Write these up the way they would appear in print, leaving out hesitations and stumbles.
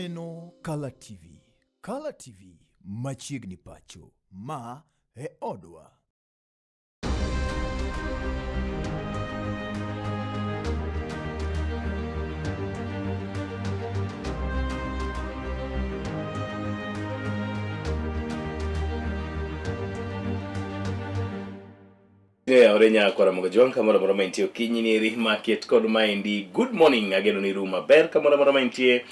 Ineno Kala TV. Kala TV machiegni pacho. Ma e odwa. Oyawore nyakwara mogo jwang' kamoro amora ma intie okinyi ni eri maket kod maendi good morning ageno ni ru maber kamoro amora ma intie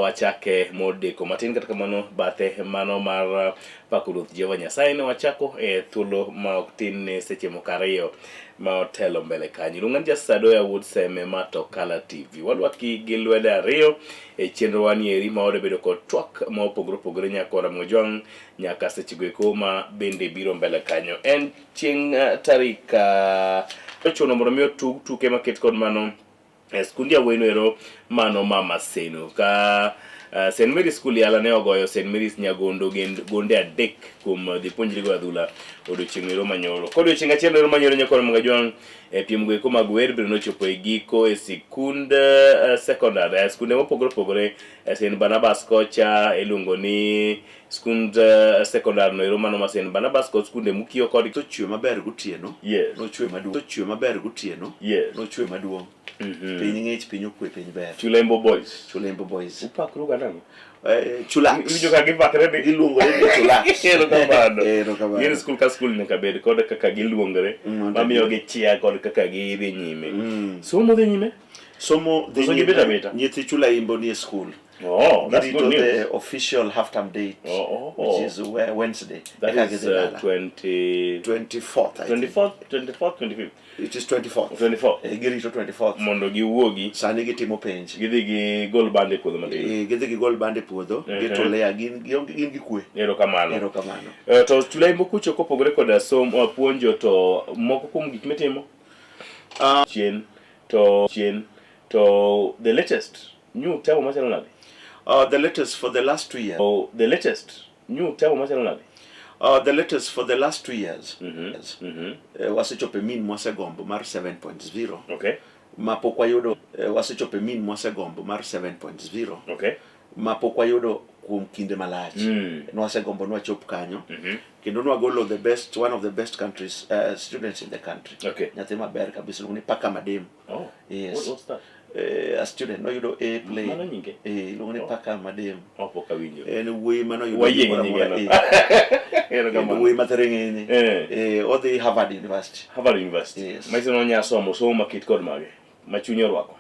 wachake modeko matin kata kamano bathe mano mar pako Ruoth Jehova Nyasaye ne wachako e thuolo ma ok tin ne seche moko ariyo ma otelo mbele kanyo iluonga ni Jasadoya Wuod Seme ma to Kala TV walwaki gi lwedo ariyo e chenrowa ni eri ma wabedo kod twak ma opogore opogore nyakwara Mojwang' nyaka sechego eko ma bende biro mbele kanyo en chieng' tarik ochuno mondo mi otug tuke maket kod mano e skund yawuoyi ero mano ma Maseno ka St Mary's School Yala ne ogoyo St Mary's Nyagondo gonde adek kuom dhi puonjri go adhula odiochieng' ero manyoro. Kodiochieng' achiel ero manyoro nyakoro Mgajwang' e piem go eko mag wer bende nochopo e giko e sikund sekondar e skunde mopogore opogore e St Barnabas kocha iluongo ni skund sekondar no ero mano ma St Barnabas kod skunde mukio kod Tochwe maber gotieno. Yes. Nochwe maduong'. Tochwe maber gotieno. Yes. Nochwe maduong'. Piny ng'ich, piny okwe, piny ber. Chulembo Boys. Chulembo Boys. Upakru ga nang'o? Chulax. Iwinjo ka gipakre ni Giluongore ni Chulax. Erokamano. Erokamano. Gin skul ka skul nyaka bed kod kaka giluongore mamiyo gi chia kod kaka gidhi nyime. Somo dhi nyime? Somo dhi Koso nyime. gibet abeta? Nyithi Chulaimbo nie skul. Oh, that's Girito good news. the official half term date, Oh. which is Wednesday. That Eka is gidhi dala. 20 24th, I think. 24th, 24th, 25th. It is 24th. 24th. Girito 24th. Mondo giwuogi Sani gitimo penj. gidhi gigol band e puodho matin. Gidhi gigol band e puodho, gitulea, gin gin gi kwe. Erokamano. Erokamano. To Chulaimbo kucho kopogore koda somo puonjo to moko kuom gik mitimo chien to chien to the latest new temo machalo nade? The latest for the last 2 years. Oh, the latest new temo machalo nade? The latest for the last 2 years. Yes. Wasechopo e mean mwasegombo mar 7.0. Okay. Ma pok wayudo, wasechopo e mean mwasegombo mar 7.0. Okay. Ma pok wayudo kuom kinde malach. Nwasegombo nwachop kanyo. Kendo nwagolo the best, one of the best countries, students in the country. Okay. Nyathi maber kabisa iluongo ni Paka Madem. Oh. Yes. What's that? A student noyudo A play. Mano nyinge? Iluongo ni Oh. Paka Madem. Oh, pok awinjo. En wuoyi manoyudo Wayie gi gimoro amora nyingeno. A. Erokamano. En wuoyi mathiring'inyi. Odhi Harvard University. Harvard University. Yes. Manyiso ni onya somo somo makit kod mage ma chunye orwako.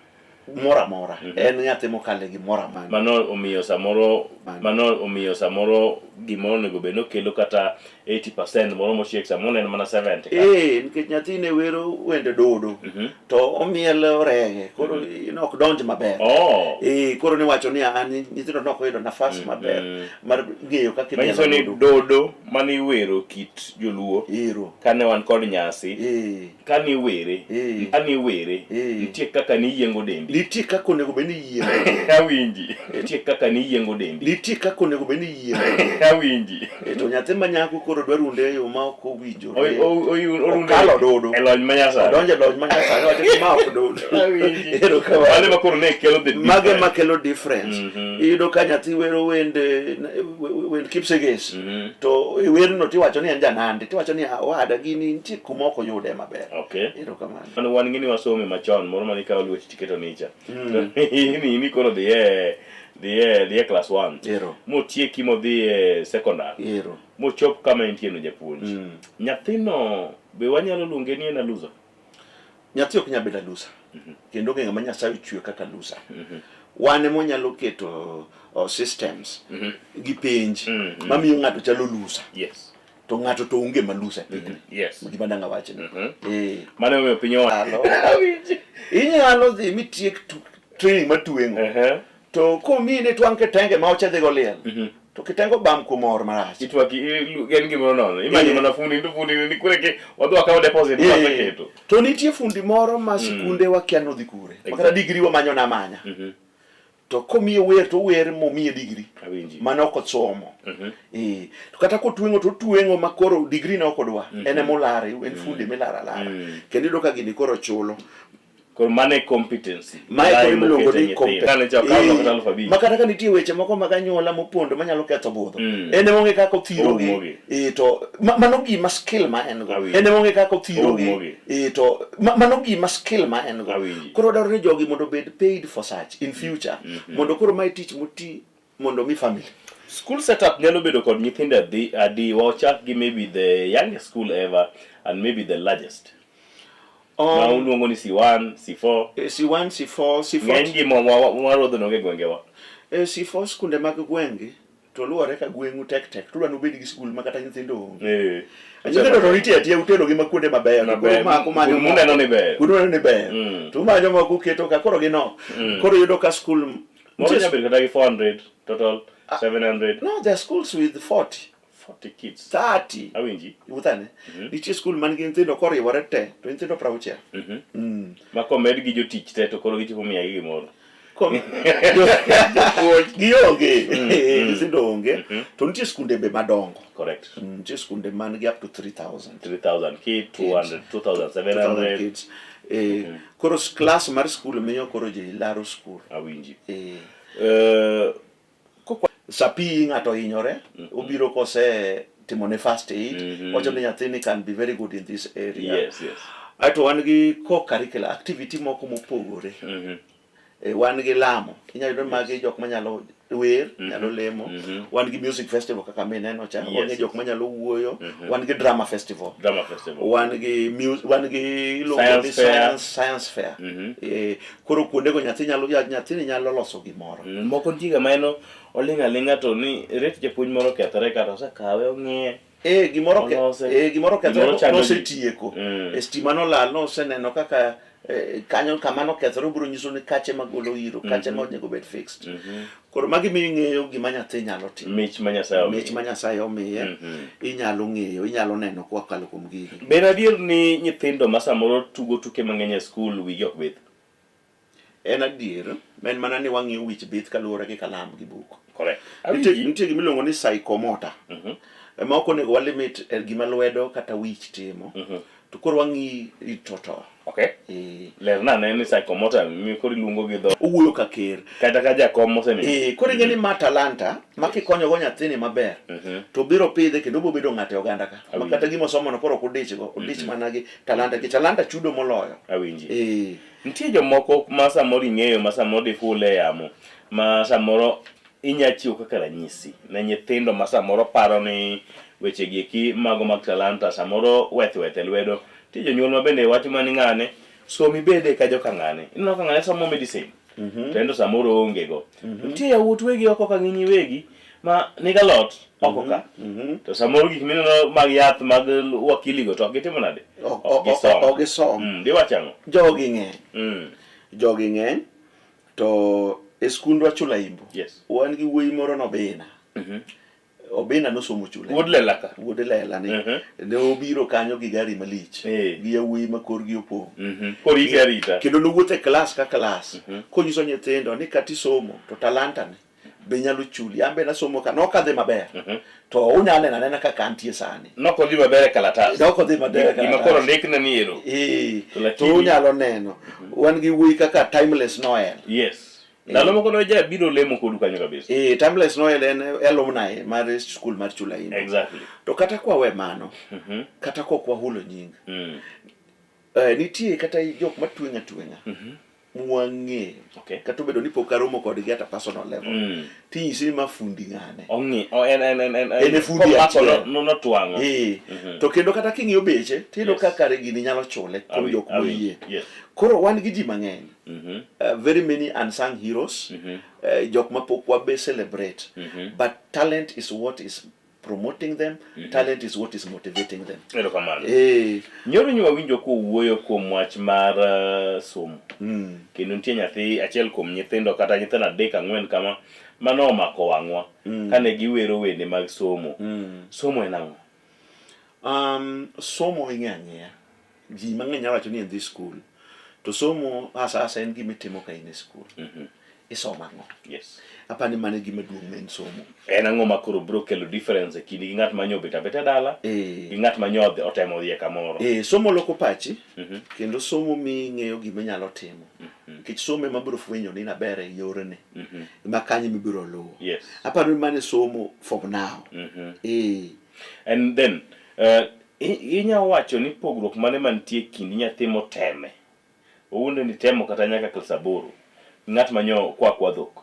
Moro amora. En nyathi mokale gimoro amora. Mano omiyo samoro mano omiyo samoro gimoro onego bed ni okelo kata 80% moro mochiek samoro en mana 70 ka. Nikech nyathi ne wero wende dodo. To omielo rege. Koro ne ok donj maber. Oh. Koro niwacho ni an nyithindo ne ok oyudo nafas maber mar ng'eyo kaka imielo Manyiso ni dodo. dodo mane iwero kit joluo Ero. kane wan kod nyasi kane iwere kane iwere nitie kaka niyiengo dendi. Nitie kaka onego bed ni iyiengo dendi. Awinji. Nitie kaka niyiengo dendi. Nitie kaka onego bed ni iyiengo dendi. Awinji. To nyathi ma nyako koro dwa runde e yo ma ok owinjore. Orunde Okalo dodo. E lony ma nyasani. Odonjo e lony ma nyasani owacho ni ma ok dodo. Awinji. Erokamano. Mane ma koro ne kelo the Mage difference. ma kelo difference. Iyudo ka nyathi wero wende wend Kipsigis. To e werno tiwacho ni en janandi, tiwacho ni owada gini nitie kuma ok oyude maber. Okay. Erokamano. Mano wan gini wasome machon moro mane ikawo lweti tiketo nicha. To ini koro dhi e dhi e class 1. Ero. Motieki modhi e secondary. Ero. Mochop kama entie no japuonj. Nyathino be wanyalo luonge ni en a loser? Nyathi ok nyal bedo a loser. Kendo onge ng'ama Nyasaye ochweyo kaka loser. Wan ema wanyalo keto systems gi penj mamiyo ng'ato chalo loser. Yes. To ng'ato to onge ma loser e pinyni. Yes. Gima dang' awachni. Mano emomiyo piny owacho. Inyalo dhi mitiek training mar tweng'o. To komiyi ni twang' kitenge ma oche dhigo liel. To kitengo bam kuom or marach. Itwaki en gimoro nono. Imanyo mana fundi to fundi ni kure ke wadhi wakaw deposit ma waseketo. To nitie fundi moro ma sikunde wakia nodhi kure. Ma kata degree wamanyo na amanya. To komiye wer to wer momiye degree. Awinji. Mane ok osomo. To kata kotweng'o to otweng'o ma koro degree ne ok odwa. En ema olare, en fundi milaro alara. Kendo iyudo ka gini koro chulo. Koro mano e competency. Mae Lai koro iluongo mokete ni nyithindo. Kane cha okawo kata 5,000. Ma kata ka nitie weche moko mag anyuola mopondo manyalo ketho budho. En ema ong'e kaka othirogi. Oumogi. Eh, to mano gima skill ma en go. Awinjo. En ema ong'e kaka othirogi. Oumogi. Eh, to mano gima skill ma en go. Awinji. Koro dwarore ni jogi mondo obed paid for such in future. Mondo koro mae tich moti mondo mi family. School setup nyalo bedo kod nyithindo adi, adi wachak gi maybe the youngest school ever and maybe the largest. Ma uluongo ni C1, C4. C1, C4, C4. Ng'eny gi mwarodho noge gwengewa. C4 skunde mag gwenge to luwore ka gweng'u tek tek to udwa ni ubed gi skul ma kata nyithindo onge. Nyithindo to nitie atiya utero gi ma kuonde mabeyo to koro mako manyo moko. Muneno ni beyo. Kuonde muneno ni beyo. To umanyo moko uketo ka koro ginok. Koro iyudo ka skul Moro nyalo bedo kata gi 400 total, 700. No, there are schools with 40. 40 kids. 30. Awinji. Wuthane. Nitie skul man gi nyithindo koriwore te to nyithindo 60. Ma komed gi jotich te to koro gichopo mia gi gimoro. Gionge. Nyithindo onge. To nitie skunde be madongo. Correct. Nitie skunde man gi up to 3,000. 3,000 kids, 200, 2,700. kids. Koro class mar skul miyo koro ji laro skul. Awinji. Sa PE ng'ato hinyore, obiro kose timone first aid, wacho ni nyathini can be very good in this area. Yes. Aeto wan gi co-curricular activity moko mopogore. Wan gi lamo. Inyalo yudo magi jok manyalo wer, nyalo lemo. Wan gi music festival kaka mineno cha. Wan gi jok manyalo wuoyo. Wan gi drama festival. Drama festival. Wan gi wan gi iluongo ni Science fair. science fair. Koro kuondego nyathini nyalo loso gimoro. Moko nitie ga ma en oling' aling'a to ni ret japuonj moro okethore kata osekawe ong'iye. Gimoro Olose. Gimoro okethore Gimoro chando ji. nosetieko. Stima nolal, noseneno kaka kanyo kama nokethore obiro nyiso ni kache magolo iro, kache ma onego bed fixed. Koro magi miyo ing'eyo gima nyathi nyalo timo. Mich ma Nyasaye omiye. Mich ma Nyasaye omiye, inyalo ng'eyo, inyalo neno kokalo kuom gigi. Ber adier ni nyithindo ma samoro tugo tuke mang'eny e skul wigi ok bith? En adier, en mana ni wang'iyo wich bith kaluwore gi kalam gi buk. Correct. Nitie gima iluongo ni psychomotor. Ma ok onego walimit gima lwedo kata wich timo. To koro wang'i in total. Okay. Lerna ane ni psychomotor mi koro iluongo gi dho. Owuoyo ka ker. Kata ka jakom mosenindo. Koro ing'e ni ma talanta ma kikonyogo nyathini maber to biro pidhe kendo obiro bedo ng'ato e oganda ka. Ma kata gima osomono koro ok odich go, odich mana gi talanta nikech talanta chudo moloyo. Awinji. Nitie jomoko ma samoro ing'eyo ma samoro difule e yamo ma samoro inya chiwo kaka ranyisi ne nyithindo ma samoro paro ni weche gi eki mago mag talanta samoro weth weth e lwedo. Nitie jonyuol ma bende wacho mana ni ng'ane som ibede ka joka ng'ane. Ineno ka ng'ane somo medicine to en to samoro oonge go. Nitie yawuot wegi oko ka gin wegi ma nigi alot oko ka. To samoro gik mineno mag yath mag wakili go to ok gitimo nade? Ok gisom. Ok gisom. Diwacho ang'o? Jogi ng'eny. Jogi ng'eny to e skundwa Chulaimbo. Wan gi wuoyi moro Nobina. Obina nosomo Chulaimbo. Wuod Lela ka. Wuod Lela ni. Ne obiro kanyo gi gari malich. Gi yawuoyi ma korgi opong'. Koro ite arita. Kendo nowuotho e klas ka klas. Konyiso nyithindo ni kata isomo to talanta ni be nyalo chuli. An be nasomo ka nok adhi maber. To unyalo neno anena kaka antie sani. Nok odhi maber e kalatas. Nok odhi maber e Gima kalatas. koro ndikne ni ero. To lakini To unyalo neno. Wan gi wuoyi kaka Timeless Noel. Yes. Ndalo moko ne jabiro lemo kodu kanyo kabisa. Timeless Noel en alumni mar skul mar Chulaimbo. Exactly. To kata kwa we mano, kata kok wahulo nying. Nitie kata jok matweng'a tweng'a. Mwang'eyo. Kata obedo ni pok aromo kodgi at a personal level. Tinyisi ni ma fundi ng'ane. Ong'i, o, en, en, en, en, En e fundi komako achiel. notwang'o. To kendo kata king'iyo beche, tiyudo ka kare gini nyalo chule kuom jok moyie. Koro wan gi ji mang'eny. Very many unsung heroes. Jok ma pok wabe celebrate. But talent is what is promoting them. Talent is what is motivating them. Erokamano. Nyoro nyo wawinjo kowuoyo kuom wach mar somo. Kendo nitie nyathi achiel kuom nyithindo kata nyithindo adek ang'wen kama mano omako wang'wa kane giwero wende mag somo. Somo en ang'o? Somo ing'eyo ang'eya. Ji mang'eny nyalo wacho ni en dhi skul. To somo hasa hasa en gima itimo ka in e skul. Isomo ang'o? Yes. Apani mano e gima duong' ma en somo. En ang'o ma koro biro kelo difference e kindi gi ng'at ma nyo obet abeta dala Eh. gi ng'at ma nyo odhi- otemo dhi e kamoro? Eh, somo loko pachi kendo somo miyi ng'eyo gima inyalo timo. Nikech somo ema biro fwenyo ni naber e yorne. Ma kanyo mibiro luwo. Yes. Aparo ni mano e somo for now. Eh. And then inya wacho ni pogruok mane mantie kind nyathi moteme owuonde ni temo kata nyaka klas aboro ng'at ma nyo kwa kwa dhok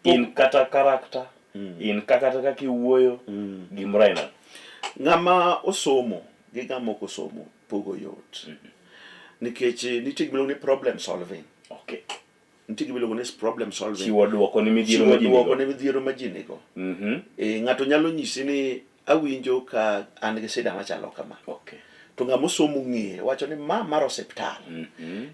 in kata karakta in kata kaka iwuoyo gimoro aina Ng'ama osomo gi ng'ama ok osomo pogo yot. Nikech nitie gima iluongo ni problem solving. Okay. Nitie gima iluongo ni problem solving. Chiwo duoko ne midhiero Chiwo ma ji duoko nigo. ne midhiero ma ji nigo. E, ng'ato nyalo nyisi ni awinjo ka an gi sida machalo kama. Okay. To ng'ama osomo ng'eye wacho ni ma mar osiptal.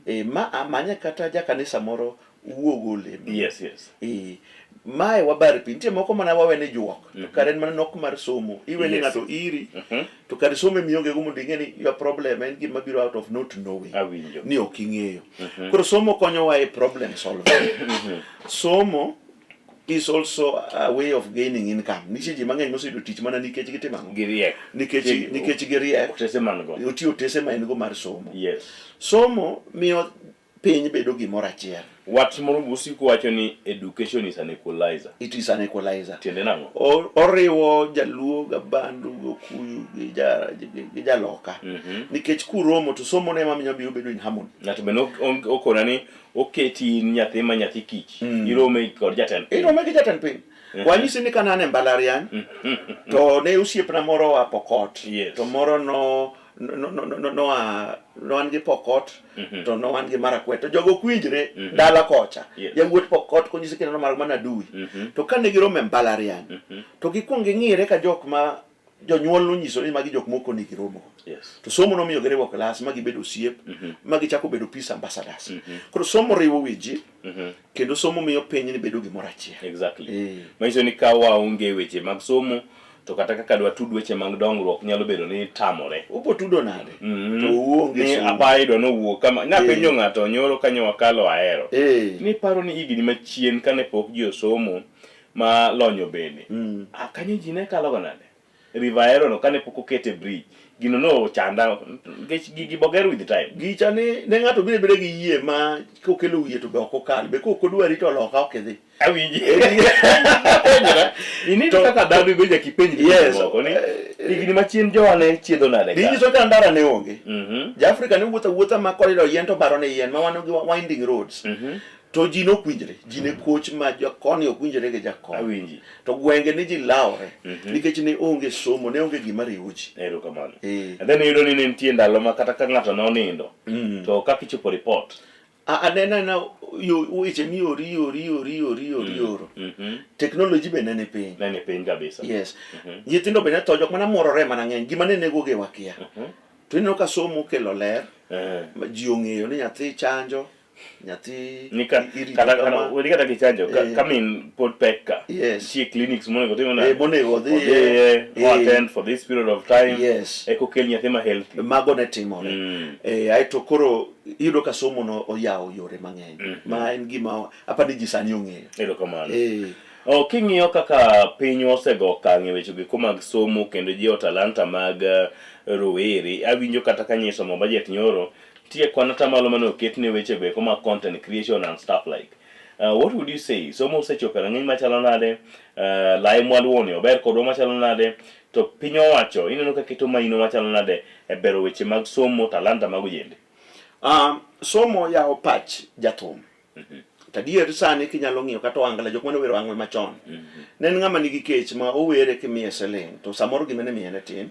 E, ma amanye kata jakanisa moro wuog olem. Yes. E, mae wabar pi nitie moko mana wawene juok to kare en mana nok mar somo iwene Yes. ng'ato iri to kare somo emionge go mondo ing'e ni your problem en gima biro out of not knowing Awinjo. ni ok ing'eyo koro somo konyowa e problem solving somo is also a way of gaining income nitie ji mang'eny moseyudo tich mana nikech gitimo ang'o Giriek. nikech Gi- nikech giriek Otese man go. otiyo otese ma en go mar somo Yes. somo miyo piny bedo gimoro achiel Wach moro usiko wacho ni education is an equalizer. It is an equalizer. Tiende nang'o? Oriwo jaluo gabandu gokuyu gi ja gi jaloka. Nikech kuromo to somo ne ema miyo biro bedo in harmony. Ng'ato bende okona ni oketi in nyathi ma nyathi kich. Irome kod jatend piny. Irome gi jatend piny. Wanyisi ni kane an e mbalariany to ne osiepna moro oa Pokot. Yes. To moro no no no no noa no an gi Pokot to no an gi Marakwet to jogo ok winjre dala kocha. Yes. Yawuot Pokot konyisi kineno mar mana adui. To kane giromo e mbalariany to gikwongo ging'ire ka jok ma jonyuol nonyiso ni magi jok moko onego giromogo. Yes. To somo nomiyo giriwo klas ma gibedo osiep ma gichako bedo peace ambassadors. Koro somo riwo wi ji kendo somo miyo pinyni bedo gimoro achiel. Exactly. Eh. Manyiso ni ka waonge weche mag somo to kata kaka dwatud weche mag dongruok nyalo bedo ni tamore. Ubo tudo nade? To uonge Ni somo. apaye idwa nowuok kama napenjo ng'ato nyoro kanyo wakalo ahero. Eh. Ni paro ni higni machien kane pok ji osomo ma lonyo bende. Ah, kanyo ji ne kalo ga nade? River Ahero no kane pok okete bridge. Gino no chanda nikech gigi boger with time. Gicha ne ne ng'ato biro bedo gi yie ma kokelo wiye to be ok okal. Be kok odwari to loka ok idhi. Awinji. Penjra. Ineno kaka dhano ibe nyaka ipenjri Yes. gik moko ni higni machien jowa ne chiedho nade ka? Dinyiso ka ndara ne onge. Mhm. Ja-Afrika ne wuotho awuotha ma korido yien to baro ne yien ma wan gi winding roads. To ji ne ok winjre. Ji ne koch ma jakoni ok winjre gi jakoni. Awinji. To gwenge ne ji lawre nikech ne onge somo, ne onge gima riwo ji. Erokamano. Eh. And then iyudo ni ne nitie ndalo ma kata ka ng'ato nonindo to kaka ichopo report Aneno anena yo weche miori iori iori iori iori ioro. Technology be ne ni piny. Ne ni piny kabisa. Yes. Nyithindo be ne tho, jok mana morore mana ng'eny. Gima ne negogi wakia. To ineno ka somo kelo ler, Eh. ma ji ong'eyo ni nyathi chanjo, nyathi Ni ka irito kata kama. kata wedi kata gichanjo ka, Eh. ka min pod pek ka. Yes. Nitie clinics monego otim nade? Eh, monego odhiye. Odhiye, o Eh. attend for this period of time. Yes. Eka okel nyathi ma healthy. Mago ne timore. Eh, aeto koro iyudo ka somo no oyawo yore mang'eny. Ma en gima apani ji sani ong'eyo. Erokamano. Eh. Oh, king'iyo kaka piny osego okang' e weche go mag somo kendo jiwo talanta mag rowere, awinjo kata ka nyisomo budget nyoro, nitie kwan atamalo mane oket ne weche go eko mag content creation and stuff like. What would you say? Somo osechopo e rang'iny machalo nade? Lai mwaluwo ni ober kodwa machalo nade? To piny owacho ineno ka keto maino machalo nade e bero weche mag somo talanta mag ojende? Somo yawo pach jathum. To adier sani kinyalo ng'iyo kata ohangla, jok mane owero ohangla machon. Ne en ng'ama nigi kech ma owere kimiye siling, to samoro gima ne miye ne tin.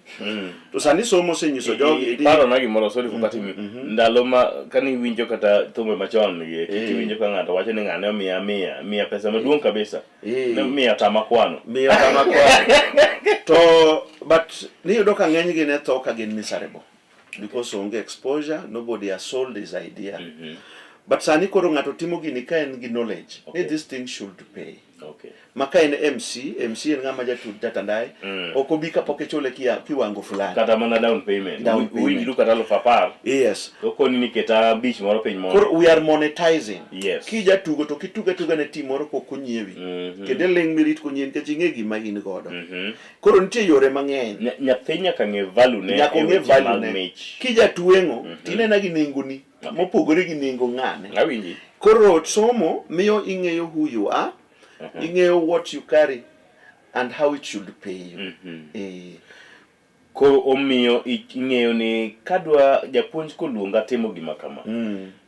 To sani somo osenyiso jogi ni Parona gimoro, sorry for cutting you. Ndalo ma kane iwinjo kata thumbe machon gi eki, iwinjo ka ng'ato wacho ni ng'ane omiya mia, mia pesa maduong' kabisa. Ne miya tama kwano. Miya tama kwano. To but niyudo ka ng'enygi ne tho ka gin miserable. Because onge exposure, nobody has sold his idea. But sani koro ng'ato timo gini ka en gi knowledge. Ni this thing should pay. Okay. Ma ka en MC, MC en ng'ama jatud jatandae, ok obi kapok ichule kia, kiwango fulani. Kata mana down payment. Down payment. Uwinjru kata 10,000. Yes. Okoni ni keta abich moro piny mondo. Koro we are monetizing. Yes. Kijatugo to kitugo atuga ne team moro kok onyiewi. Kendo iling' mirit konyiewi nikech ing'e gima in godo. Koro nitie yore mang'eny. Nyathi nyaka ng'e value ne Nyaka e ong'e weche value mag ne. mich. Kijatueng'o, tinena gi nengoni mopogore gi nengo ng'ane. Awinji. Koro somo miyo ing'eyo who you are, ing'eyo what you carry and how it should pay you. Eh, Koro omiyo ing'eyo ni kadwa japuonj koluonga timo gima kama.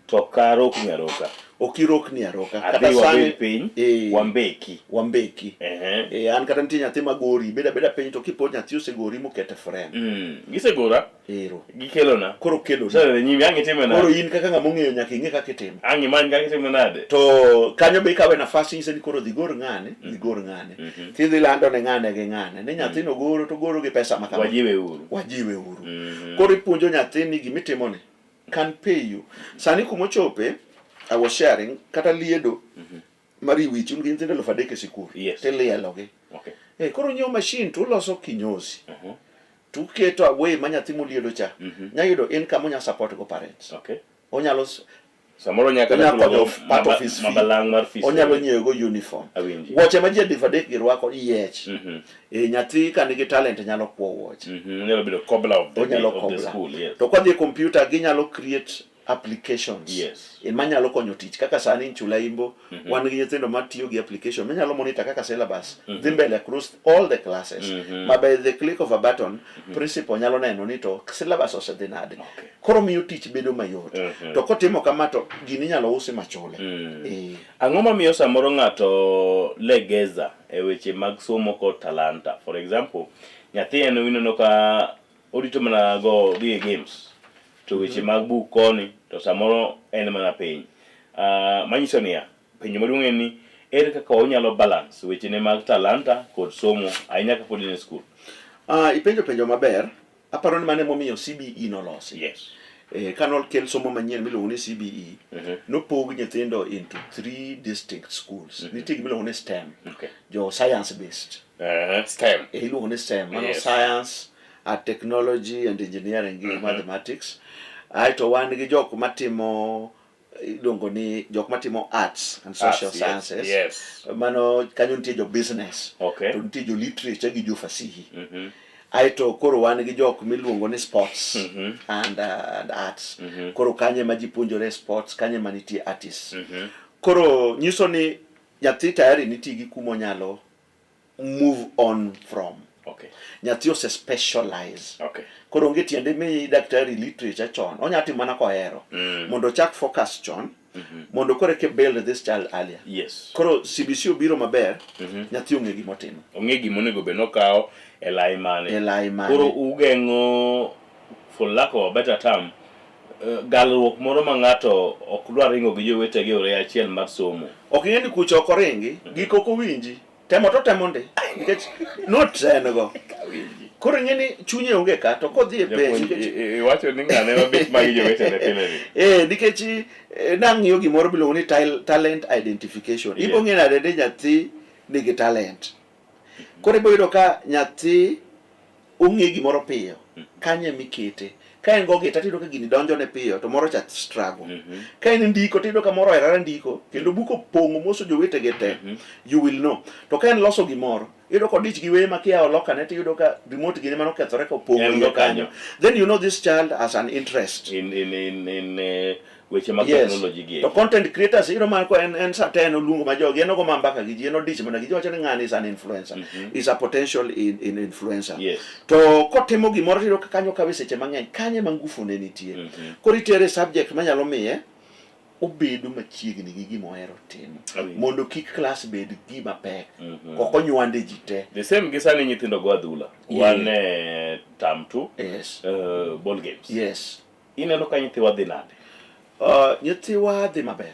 To karokni aroka. Ok irokni aroka. Adhi wabed piny, eh, wambeki. wambeki. Ehe. Eh, an kata nitie nyathi magori, bed abeda piny to kipo nyathi osegori mokete frame. Gisegora, Ero. gikelona. Koro keloni. Sasa nyimi ang' itime Koro nade? in kaka ng'ama ong'eyo nyaka ing'e kaka itimo. Ang' imany kaka itimo nade? To kanyo be ikawe nafas inyise ni koro dhi gor ng'ane, dhi gor ng'ane. Tidhi lando ne ng'ane gi ng'ane. Ni nyathino goro to goro gi pesa ma kama. Wajiwe uru. Wajiwe uru. Koro ipuonjo nyathini gimitimoni can pay you. Sani kumochope, I was sharing, kata liedo mar wich un gi nyithindo 3,000 e sikul. Yes. Tilielogi. Okay. Eh, koro nyiewo machine to uloso kinyozi. Tuketo away ma nyathi moliedo cha. Nya yudo income onya support go parents. Okay. Onyalo Samoro nyaka Onyalo chulo konyo go part of his fee. mabalang' mar fees. Onyalo nyiewo go uniform. Awinji. Wuoche ma ji 3,000 gi rwako yiech. Eh, nyathi ka nigi talent nyalo kuo wuoche. Onyalo bedo cobbler of the, Onyalo of the cobbler. school. Yes. To kodhi e computer ginyalo create applications. Yes. E manyalo konyo tich kaka sani Chula Imbo wan gi nyithindo matiyo gi application manyalo monitor kaka syllabus dhi mbele across all the classes ma by the click of a button principal nyalo neno ni to syllabus osedhi nade. Okay. Koro miyo tich bedo mayot. To kotimo kama to gini inyalo usi machule. Eh. Ang'o mamiyo samoro ng'ato legeza e weche mag somo kod talanta? For example, nyathi en ineno ka orito mana go dhi e games to weche mag buk koni to samoro en mana piny. Manyiso niya, penjo maduong' en ni ere kaka onyalo balance wechene mag talanta kod somo ahinya kapod en e skul? Ipenjo penjo maber. Aparo ni mano emomiyo CBE nolosi. Yes. Eh, ka nokel somo manyien miluongo ni CBE, nopog nyithindo into three distinct schools. Nitie gima iluongo ni STEM, jo science based. STEM. Eh, iluongo ni STEM, mano Yes. science, technology and engineering gi mathematics. Aeto wan gi jok matimo iluongo ni jok matimo arts and social Arts, yes. sciences. Yes. Mano kanyo nitie jo business. Okay. To nitie jo literature gi jo fasihi. Aeto koro wan gi jok miluongo ni sports and arts. Koro kanyo ema ji puonjore sports, kanyo ema nitie artists. Koro nyiso ni nyathi tayari nitie gi kuma onyalo move on from. Okay. Nyathi ose specialize. Okay. Koro onge tiende mi daktari literature chon. Onya timo mana kohero. Mondo ochak focus chon. Mondo koro eka build this child earlier. Yes. Koro CBC obiro maber, nyathi ong'e gima otimo. Ong'e gima onego bed nokawo e lai mane. E lai mane. Koro ugeng'o, for lack of a better term, galruok moro ma ng'ato ok dwar ringo gi jowetegi e ore achiel mar somo. Ok ing'e ni kucha ok oringi, gik ok owinji. Temo to temo ndi. Nikech not en go. Koro ing'e ni chunye onge ka to kodhi e penj nikech Iwacho ni ng'ane mabit magi jowetene pile ni. Eh, nikech nang'iyo gimoro miluongo ni talent identification. Yes. Ibo ng'e nade ni nyathi nigi talent. Koro ibo yudo ka nyathi ong'e gimoro piyo. Kanye mikete. Ka en go gita tiyudo ka gini donjo ne piyo to moro cha struggle. Ka en ndiko tiyudo ka moro oherore ndiko kendo buk opong'o moso jowetege te. You will know. To ka en loso gimoro iyudo ka odich gi weye ma kia olokane tiyudo ka remote gini mane okethore ka opong'o En iye go kanyo. kanyo. Then you know this child has an interest. In weche mag Yes. technology gi. To content creators iyudo mana ko en sa te en oluongo ma jogi en ogo ma mbaka gi ji en odich mana gi ji wacho ni ng'ani is an influencer. Is a potential in influencer. Yes. To kotimo gimoro tiyudo ka kanyo kawe seche mang'eny kanyo ema ngufu ne nitie. Koro itere subject manyalo miye obedo machiegni gi gima ohero timo. Awinjo. Mondo kik class bed gima pek. Ok onywande ji te. The same gi sani nyithindo go adhula. Yeah. Wan e term 2 Yes. Ball games. Yes. Ineno ka nyithiwa dhi nade? Nyithiwa dhi maber.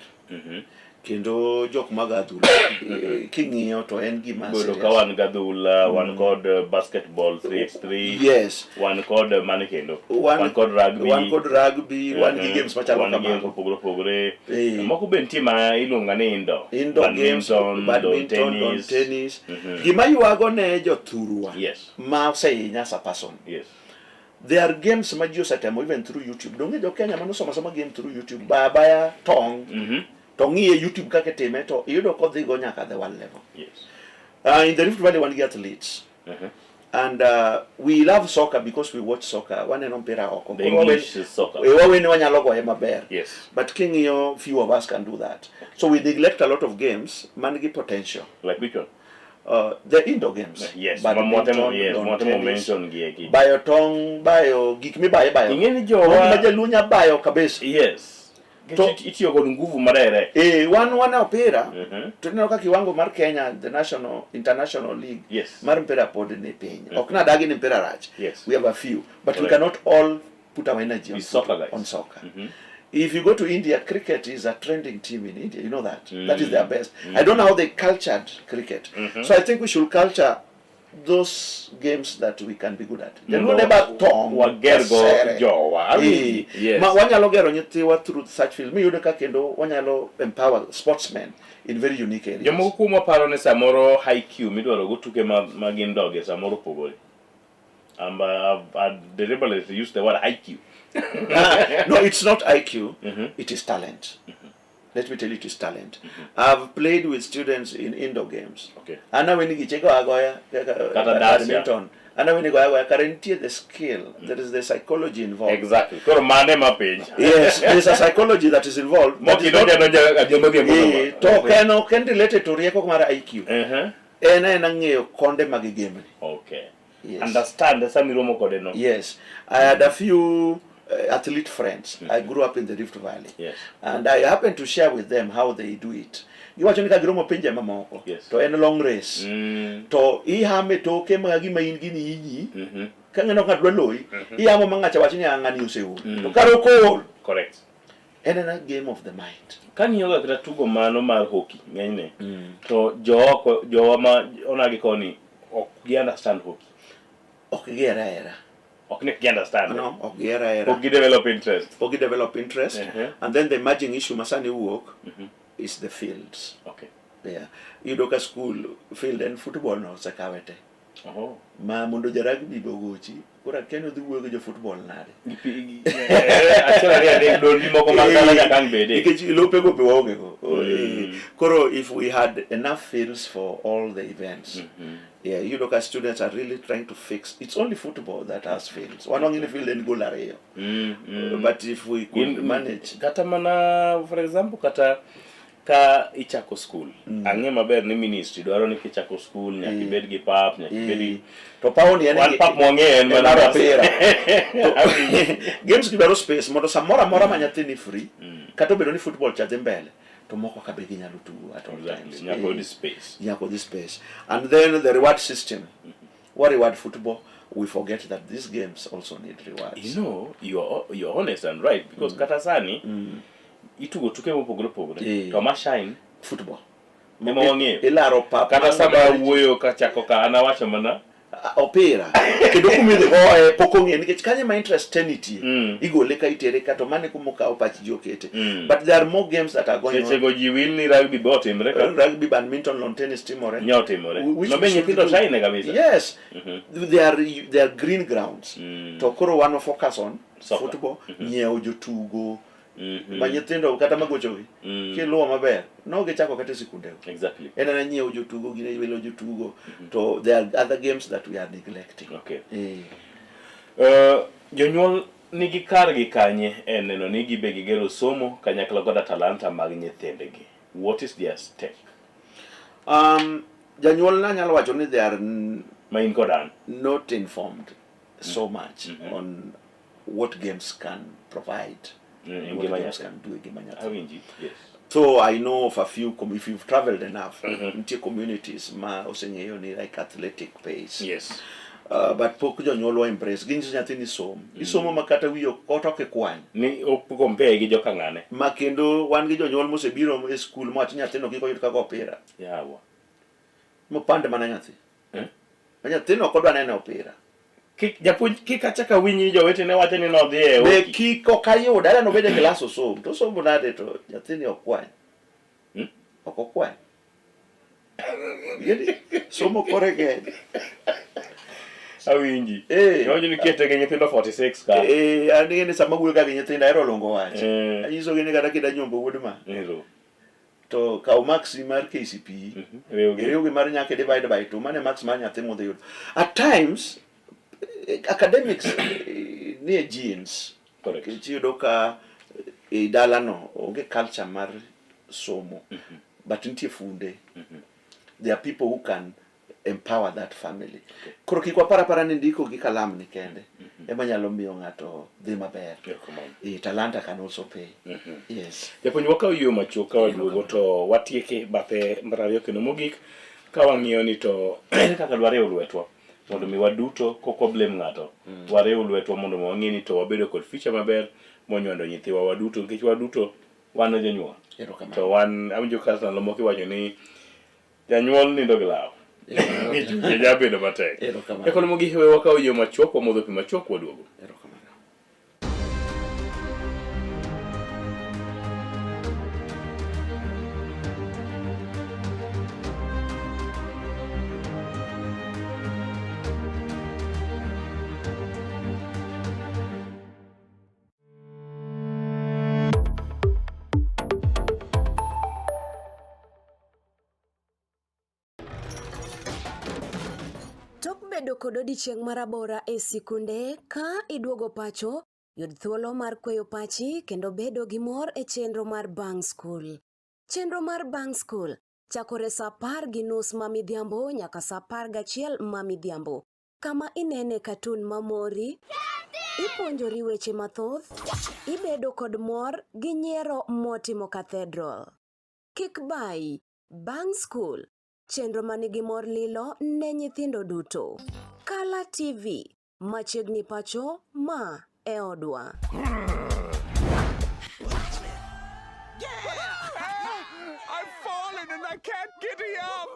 Kendo jok mag adhula eh, king'iyo to en gima Bedo serious. ka wan gi adhula, wan kod eh, basketball 3x3, Yes. wan kod eh, mane kendo? Wan kod rugby. Wan kod rugby, wan gi Mhm. games machalo Wan gi games kamago. mopogore opogore. Eh. Moko be nitie ma iluongo ni indoor. Indoor games, Badminton, badminton, lawn lawn tennis. Mhm. Gima ywago ne jothurwa Yes. ma osehinya as a person. Yes. There are games ma ji osetemo even through YouTube. Donge jo Kenya mano somo asoma game through YouTube. Baya baya tong. Mhm. To ng'iye YouTube kaka itime to iyudo kodhigo nyaka the world level. Yes. In the Rift Valley wan gi athletes. And we love soccer because we watch soccer. Waneno mpira oko. The Koro wawen- English is soccer. Eh, waweni wanyalo goye maber. Yes. But king'iyo few of us can do that. So we neglect a lot of games man gi potential. Like which one? The indoor games. Yes, Badminton, mwatemo yes, lawn mwatemo tennis. mention gi eki. Bayo tong', bayo gik mibayo ibayo. Ing'e ni Tong' jowa ma jaluo nya bayo kabisa. Yes. To- Nikech itiyo kod nguvu ma direct. Eh, wan wan e opira Mhm. to ineno ka kiwango mar Kenya the national international league Yes. mar mpira pod ni piny. Ok nadagi ni mpira rach. Yes. We have a few, but we Correct. cannot all put our energy on, Be soccer guys. on soccer. If you go to India, cricket is a trending team in India. You know that. That is their best. I don't know how they cultured cricket. So I think we should culture those games that we can be good at. Jaluo Mondo ne ba tong', wagergo kasere. jowa. Eh, Yes. ma wanyalo gero nyithiwa through such field miyudo ka kendo wanyalo empower sportsmen in very unique areas. Jomoko kuomwa paro ni samoro high Q midwaro go tuke ma, ma gin doge samoro opogore. I've deliberately used the word IQ. Ah, no, it's not IQ. It is talent. Let me tell you, it is talent. I've played with students in indoor games. Okay. An aweni giche go agoya kaka Kata dasha. badminton. An aweni goya agoya kare nitie the skill. There is the psychology involved. Exactly. Koro mane ma penj. Yes, there is a psychology that is involved. That is Mok not, idonjo adonja adhiambo eh, odhiambo. to ok en ok en related to rieko mar IQ. Uh-huh. En aena ng'eyo konde mag game ni. Okay. Yes. Understand sama iromo kode no. Yes, I had a few athlete friends. I grew up in the Rift Valley. Yes. And I happened to share with them how they do it. Giwacho ni ka giromo pinje mamoko Yes. to en long race. To ihame toke ma gima in gini inyi. Ka ng'ano ka dwa loyi, ihamo ma ng'acha wach ni "Ah, ng'ani oseol. To kare ok ool. Correct. En ena game of the mind. Kang'iyo ga kata tugo mano mar hockey ng'enyne to jooko jowa ma onagi koni ok gi understand hockey. Ok gihero ahera. Ok ni gi understand. No, ok gihero ahera. Ok gi develop interest. Ok gi develop interest. And then the emerging issue masani wuok is the fields. Okay. Yeah. Iyudo ka school field en football no osekawe te. Oh. Ma mondo ja rugby be ogochi, koro akia ni odhi wuoyo gi jo football nade. Achiel ariyo adek dondi moko mag dala nyaka ang' bede. Nikech lopego be waonge go. Koro if we had enough fields for all the events. Yeah, iyudo ka students are really trying to fix. It's only football that has fields. Wan wang'e ni field en goal ariyo. But if we could manage. Kata mana for example kata ka ichako school ang'e maber ni ministry dwaro ni kichako school nyaka ibed gi pap nyaka ibed gi To pawoni en wan pap mwang'eyo en en mana mar mar- opira. Games gi dwaro space mondo samoro amora ma nyathi ni free kata obedo ni football cha dhi mbele to moko ka be ginyalo tugo at all Exactly. times. Nyaka oyud space. Nyaka oyud space. And then the reward system. Wa reward football, we forget that these games also need rewards. You know, you're honest and right because kata sani itugo tuke mopogore opogore to ma shine Football. Ema wang'eyo. Ilaro pap. Kata ma sama ng'ado wuoyo kachako ka an awacho mana opira kendo kuma idhi goye pok ong'e nikech kanyo ma interest te nitie. Igole ka itere ka to mane kuma okawo pach ji okete. But there are more games that are going on. Sechego ji wil ni rugby be otimre ka. Rugby, badminton, lawn tennis timore. Nya otimore. Which No be we should nyithindo do. shine kabisa. Yes. They are green grounds. To koro wan focus on Soccer. football, nyiewo jotugo. Ma nyithindo kata magochogi kiluwo maber no gichako kata e sikundego. Exactly. En ana nyiewo jotugo gine wilo jotugo to there are other games that we are neglecting. Okay. Jonyuol nigi kargi kanye e neno ni gibe gigero somo kanyakla koda talanta mag nyithindgi. What is their stake? Janyuol na nyalo wacho ni they are Ma in kod an. not informed so much on what games can provide. In What ngima games nyathi. can do e ngima nyathi. Awinji. Yes. So I know of a few, if you've traveled enough, nitie communities ma oseng'eyo ni like athletic pace. Yes. But pok jonyuolwa embrace. Ginyiso nyathi ni som. Isomo ma kata wiyi ok kata ok ikwany. Ni ok compare gi joka ng'ane. Ma kendo wan gi jonyuol mosebiro e skul mowacho ni nyathino kik oyud kaka opira. Yawa. Mopand mana nyathi. Eh? Ma nyathino ok odwa neno opira. Kik japuonj kik achak awinj ni jowetene wacho ni nodhi e Be hockey. kik ok ayud, adwa nobed e klas osom. To osomo nade to nyathini ok kwany. Ok okwany. Yeni, somo kore ng'eny. Awinji. Eh. Iwacho ni kete gi nyithindo 46 ka. Eh, an ing'e ni sama awuoyo ga gi nyithindo ahero longo wach. Eh. Anyisogi ni kata kida nyombo wuod ma, Ero. to kaw marks mar KCPE, Riwgi. iriw gi mar nyaka divide by 2, mano e marks mar nyathi modhi yudo. At times, academics nie genes. Correct. Nikech iyudo ka e dalano onge culture mar somo. But nitie funde. There are people who can empower that family. Koro kik wapar apara ni ndiko gi kalam ni kende ema nyalo miyo ng'ato dhi maber. Erokamano. Talanta can also pay. Yes. Japuonj wakaw yo machuok ka waduogo to watieke bathe mar ariyo kendo mogik ka wang'iyo ni to ere kaka dwariw lwetwa mondo mi waduto kok wablame ng'ato wariw lwetwa mondo mi wang'e ni to wabedo kod future maber monywando nyithiwa waduto nikech waduto wan e jonyuol Erokamano. to wan awinjo ka ndalo moko iwacho ni janyuol nindo gi law nikech nya bedo matek. Erokamano. Ekono mogik we wakaw yo machuok wamodho pi machuok waduogo. Erokamano. Tok bedo kod odiechieng' marabora e sikunde, ka iduogo pacho, yud thuolo mar kweyo pachi kendo bedo gi mor e chenro mar Bang' Skul. Chenro mar Bang' Skul chakore sa 10:30 ma midhiambo nyaka sa 11 ma midhiambo, kama inene katun mamori, ipuonjori weche mathoth, ibedo kod mor gi nyiero motimo cathedral. Kik bayi, Bang' Skul, chenro manigi mor lilo ne nyithindo duto. Kala TV, machiegni pacho, ma e odwa. I've fallen and I can't get up.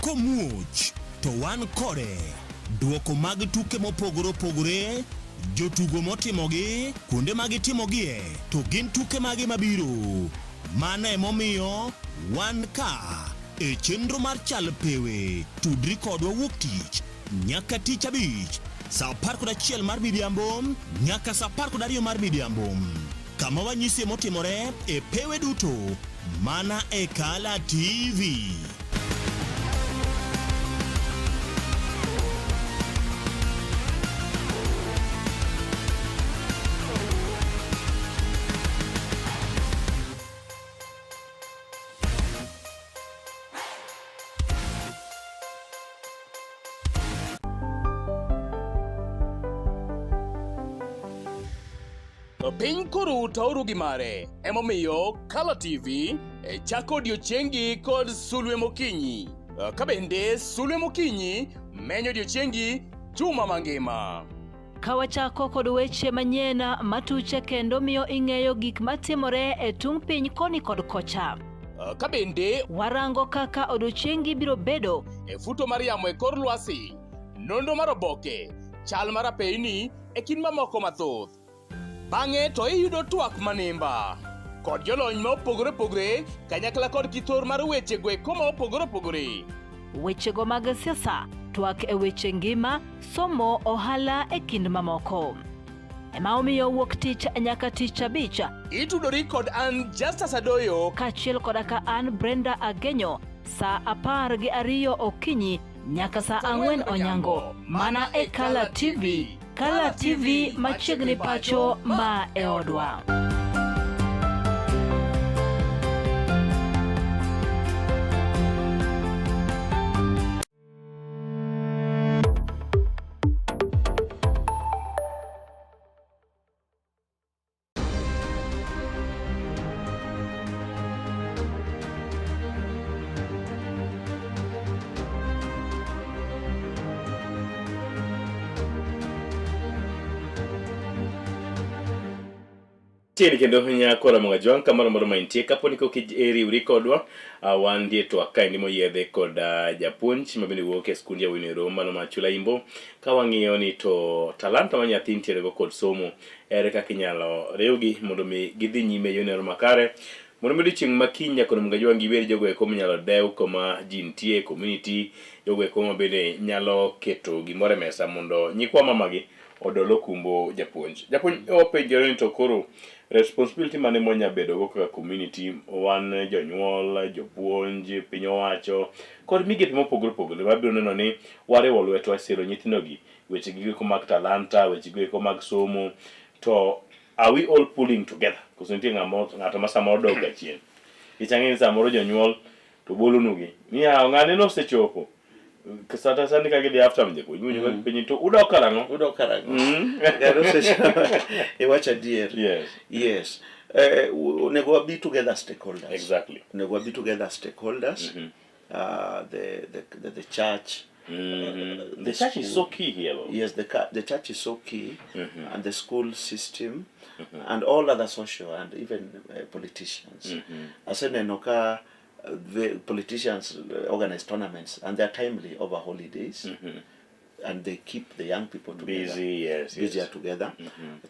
Komuoch to wan kode. Duoko mag tuke mopogore opogore, jotugo motimogi, kuonde ma gitimogie, to gin tuke mage mabiro. Mano emomiyo wan ka e chenro mar Chal Pewe. Tudri kodwa wuok tich nyaka tich abich saa 11 mar midhiambo nyaka saa 12 mar midhiambo, kama wanyisie motimore e pewe duto mana e Kala TV. To piny koro tauru gi mare, emomiyo Kala TV e chako odiechiengi kod sulwe mokinyi. Ka bende sulwe mokinyi menyo odiechiengi juma mangima. Ka wachako kod weche manyien matuche kendo miyo ing'eyo gik matimore e tung' piny koni kod kocha. Ka bende warango kaka odiechiengi biro bedo e futo mar yamo e kor lwasi, nonro mar oboke, chal mar apeyni e kind mamoko mathoth. Bang'e to iyudo twak manimba kod jolony ma opogore opogore kanyakla kod kithor mar weche go eko ma opogore opogore. Wechego mag siasa, twak e weche ngima, somo, ohala e kind mamoko. Ema omiyo wuok tich nyaka tich abich. Itudori kod an Justus Adoyo kaachiel koda ka an Brenda Agenyo saa 12 okinyi nyaka saa 4 onyango mana e Kala TV. Kala TV machiegni pacho ma e odwa. Chiegni kendo nyako Ramogi Ajwang' kamoro amora ma intie kapo ni kok iriwri kodwa ah, wan ndie twak kaendi moyiedhe kod ah, japuonj ma bende wuok e skund yawuoyi ero mano ma Chula Imbo ka wang'iyo ni to talanta ma nyathi nitiere go kod somo ere kaka inyalo riwgi mondo mi gidhi nyime e yono makare mondo mi odiochieng' ma kiny nyako Ramogi Ajwang' gibed jogo eko minyalo dew koma ji nitie community jogo eko ma bende nyalo keto gimoro e mesa mondo nyikwa mamagi odol okumbo japuonj. Japuonj openjore ni to koro responsibility mane mwanya bedo go kaka community, wan jonyuol, jopuonj, piny owacho kod migepe mopogore opogore mabiro neno ni wariwo lwetwa e siro nyithindogi weche gi eko mag talanta, weche gi eko mag somo to are we all pulling together? Koso nitie ng'ama ng'ato ma samoro dok ga chien. Nikech ang'e ni samoro jonyuol to bolonugi ni yawa ng'ane nosechopo Kata sani ka gidhi after japuonj, iwinjo ka gipenji to udok karang'o? Udok karang'o? Iwacho adier. Yes. Yes. Eh, onego wabi together stakeholders. Exactly. Onego wabi together stakeholders. The church. The church is so key here. Though. Yes, the church is so key, and the school system, and all other social and even politicians. Aseneno ka the politicians organize tournaments and they are timely over holidays. And they keep the young people together. Busy, yes, Busier yes. together.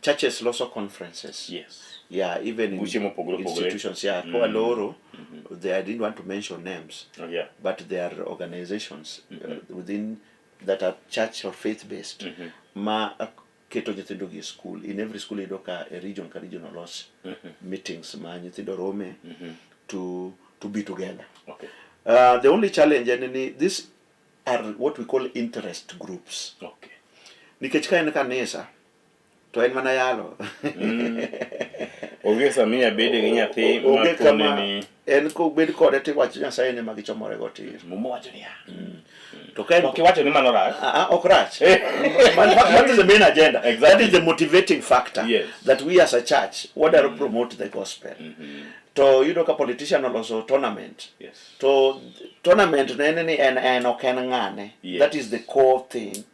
Churches also conferences. Yeah, even in Buche mopogore opogore. institutions. Yeah, mm. Loro, I didn't want to mention names. Oh, yeah. But there are organizations within that are church or faith based. Ma keto nyithindo gi e school. In every school iyudo ka e region ka region olos meetings ma nyithindo rome to be together. The only challenge en ni these are what we call interest groups. Nikech ka en kanisa to en mana yalo. Onge sama inya bede gi nyathi Onge ma kama kone ni en kobed kode tiwacho Nyasaye ne ma gichomore go tir. Muma wacho niya. To ka en Ok iwacho ni mano rach. Ah, ah, ok rach. Man, that is the main agenda. That is the motivating factor. That we as a church wadwaro promote the gospel. To yudo ka politician oloso tournament. To tournament no en ni en en ok en ng'ane. That is the core thing.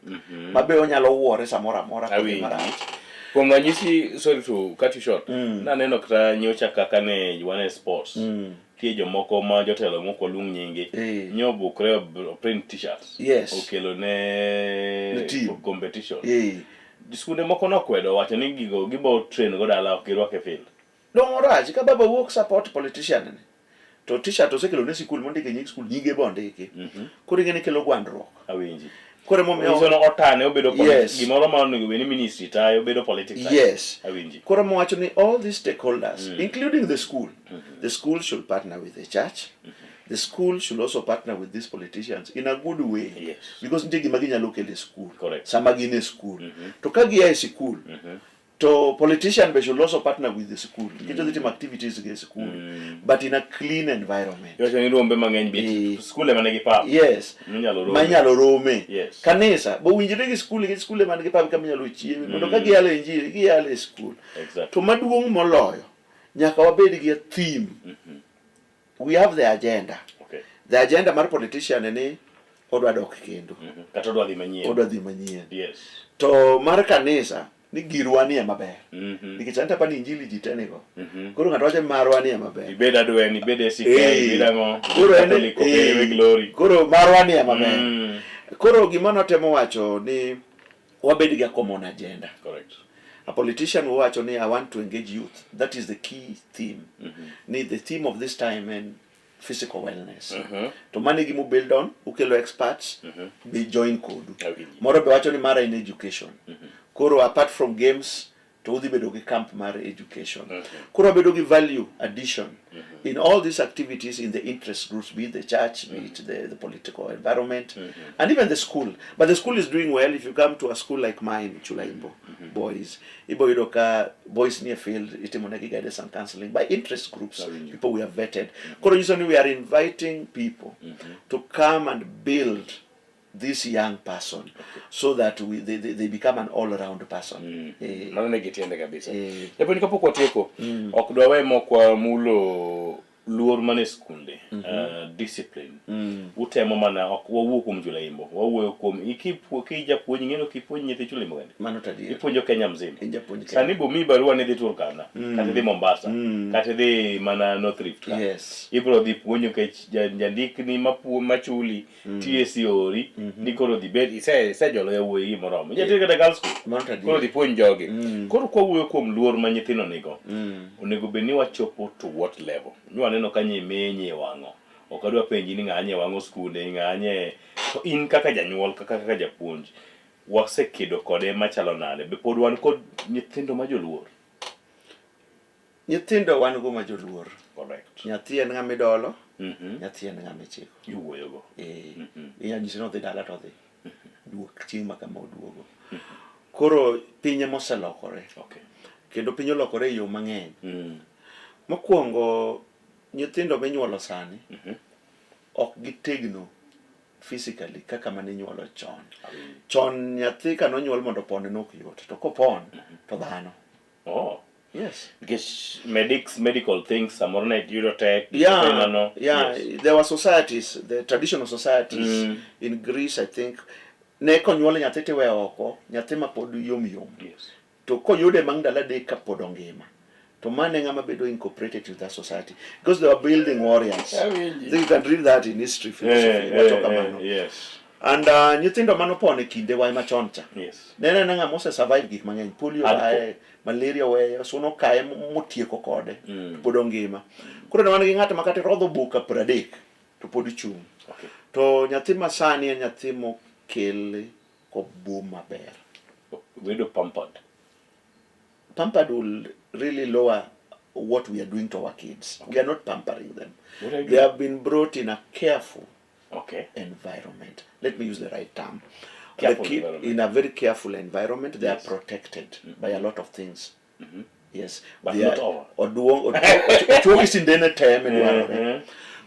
Ma be onyalo wuore samoro amora kodhi Awinji. marach. Kuom ranyisi, sorry to cut you short. Naneno kata nyocha kaka ne wan e sports. Nitie jomoko ma jotelo mok waluong nyingi. Nyobukre print t-shirts. Okelo ne Ne team. competition. Skunde moko nokwedo wacho ni gigo gibo train go dala ok girwak e field. Dong orach ka baba wuok support politician ni. To t-shirt osekelo ne sikul mondike nying skul nyinge be ondiki. Koro ing'e ni kelo gwandruok. Awinji. Koro emomiyo Nyiso ni otane obedo Yes. gimoro ma onego bed ni ministry tayo bedo politics. Yes. Awinji. Koro mowacho ni all these stakeholders, including the school, the school should partner with the church. The school should also partner with these politicians in a good way. Because nitie gima ginyalo kelo e school. Sama gin e school. To ka gia e school, to politician be should also partner with the school. Nikech odhi timo activities gi e school. But in a clean environment. Iwacho ni rombe mang'eny bet skul ema nigi pap. Yes. Minyalo rome. Manyalo rome. Yes. Kanisa bo winjre gi skul nikech skul ema nigi pap kama inyalo chieme mondo ka giyalo injili giyalo e skul. To maduong' moloyo nyaka wabed gi a theme. We have the agenda. The agenda mar politician ni odwa dok kendo. Kata odwa dhi manyien. Odwa dhi manyien. Yes. To mar kanisa ni girwa ni ema ber. Nikech an tapa ni injili ji te nigo. Koro ng'ato wacho ni marwa ni ema ber. Ibed adwen, ibed ACK, ibed ang'o. Koro en Catholic, ok we glory. Koro marwa ni ema ber. Koro gima notemo wacho ni wabed gi a common agenda. Correct. A politician wacho ni I want to engage youth. That is the key theme. Ni the theme of this time en physical wellness. To mano e gima ubuild on, ukelo experts, be join kodu. Moro be wacho ni mara in education. Koro apart from games, to udhi bedo gi camp mar education. Koro wabedo gi value addition in all these activities in the interest groups, be it the church, be it the political environment, and even the school. But the school is doing well. If you come to a school like mine, Chulaimbo, boys, ibo yudo ka boys near field, itimo negi guidance and counseling by interest groups, people we have vetted. Koro nyiso ni we are inviting people to come and build this young person so that they become an all-round person. Mano ne gitiende kabisa. Japuonj kapok watieko, ok dwawe mok wamulo Luor mane skunde, mm -hmm. discipline. Utemo mana ok wawuo kuom Chulaimbo, wawuoyo kuom ikipuo kijapuonj ing'eyo kipuonj nyithi Chulaimbo kende. Mano to adier. Ipuonjo Kenya mzima. In japuonj Kenya. Sani bomi barua ni dhi Turkana, kata idhi Mombasa, kata idhi mana North Rift ka. Yes. Ibro dhi puonjo nikech jandikni mapuo machuli TSC oori ni koro dhi bed ise isejolo yawuoyi gi moromo. Inyalo teri kata girls school. Mano to adier. Koro dhi puonj jogi. Koro kwawuoyo kuom luor ma nyithindo nigo, onego bed ni wachopo to what level? Ni waneno ka nyiminye wang'o. Ok adwa penji ni ng'a nye wang'o skunde, ng'a nye to in kaka janyuol kaka kaka japuonj wasekedo kode machalo nade? Be pod wan kod nyithindo ma joluor? Nyithindo wan go ma joluor. Correct. Nyathi en ng'ama idolo, nyathi en ng'ama ichiko. Iwuoyogo. Eh, inyalo nyise ni odhi dala to odhi. Duok chieng' ma kama oduogo. Koro piny ema oselokore. Okay. Kendo piny olokore e yo mang'eny. Mokwongo, nyithindo minyuolo sani ok gitegno physically kaka mane inyuolo chon. Chon nyathi ka nonyuol mondo opon ne ok yot, to kopon to dhano. Oh. Yes. Nikech medics, medical things samoro ne yudo tek. Yeah, Mano, yeah. Yes. There were societies, the traditional societies in Greece, I think. Ne konyuol nyathi tiweyo oko, nyathi ma pod yom yom. Yes. To koyude bang' ndalo adek ka pod ongima, to mano e ng'ama bedo incorporated to that society. Because they were building warriors. Awinji. You can read that in history, philosophy, wacho kamano. yes. And nyithindo manopon e kinde wa machon cha. Yes. Ne en ng'ama ose survive gik mang'eny. Polio Hardcore. kaye, malaria weyo, suna okaye motieko kode. To pod ongima. Koro ne wan gi ng'at ma kata irodho boka 30 to pod chung'. Okay. To nyathi ma sani en nyathi mokel kobu maber. Bedo pampered. Pampered will really lower what we are doing to our kids. We are not pampering them. What are you They have been brought in a careful Okay. environment. Let me use the right term. Careful the kid, environment. in a very careful environment, they Yes. are protected by a lot of things. Yes. But They not are- over. Oduong, ochuogi sindene te midwarore.